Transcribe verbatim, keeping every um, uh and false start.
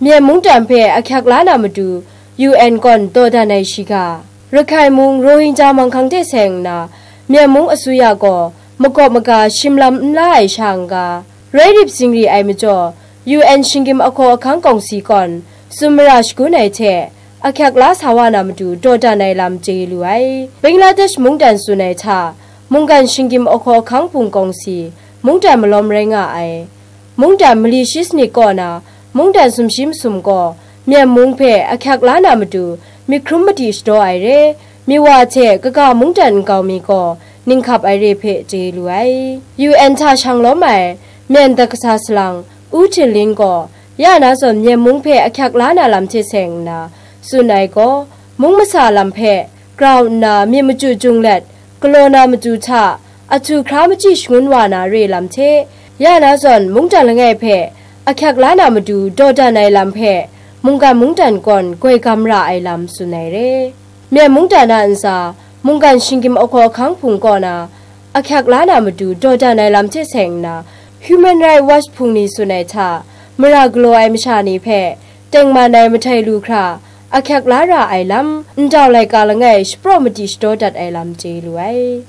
Myen mungdan hpe ahkyak la na matu U N kawn dawdan ai shiga, Rakhai mung Rohingya manghkang hte seng nna, Myen mung asuya gaw makawp maga shim lam n la ai sha n-ga, rai rip sing ri ai majaw, U N shinggyim ahkaw ahkang kawngsi kawn tsun mara shagun ai hte, ahkyak la sa wa na matu dawdan ai lam chye lu ai. Bangladesh mungdan tsun ai hta, mungkan shinggyim ahkaw ahkang hpung kawngsi, mungdan malawm rai nga ai. Mungdan mali shi sanit kaw na, mungdan sumshi masum gaw, Myen mung hpe ahkyak la na matu, myit hkrum madi shadaw ai re, myi wa hte kaga mungdan nkau mi gaw, ninghkap ai re hpe chye lu ai. U N hta shang lawm ai, Myen dat kasa salang, U Tin Lin gaw, ya na zawn Myen mung hpe ahkyak la na lam hte seng nna, tsun ai gaw, mung masa lam hpe, grau nna myit machyu jung let, galaw na matu hta, ahtu hkra machyi shangun wa na re lam hte, ya na zawn mungdan langai hpe ahkyak la na matu dawdan ai lam hpe, mungkan mungdan kawn goi gam ra ai lam tsun ai re. Myen mungdan a ntsa, mungkan shinggyim ahkaw ahkang hpung kaw na, ahkyak la na matu dawdan ai lam hte seng nna, Human Rights Watch hpung ni tsun ai hta, mara galaw ai masha ni hpe, tengman ai mahtai lu hkra, ahkyak la ra ai lam, ndau laika langai shapraw madi shadaw dat ai lam chye lu ai.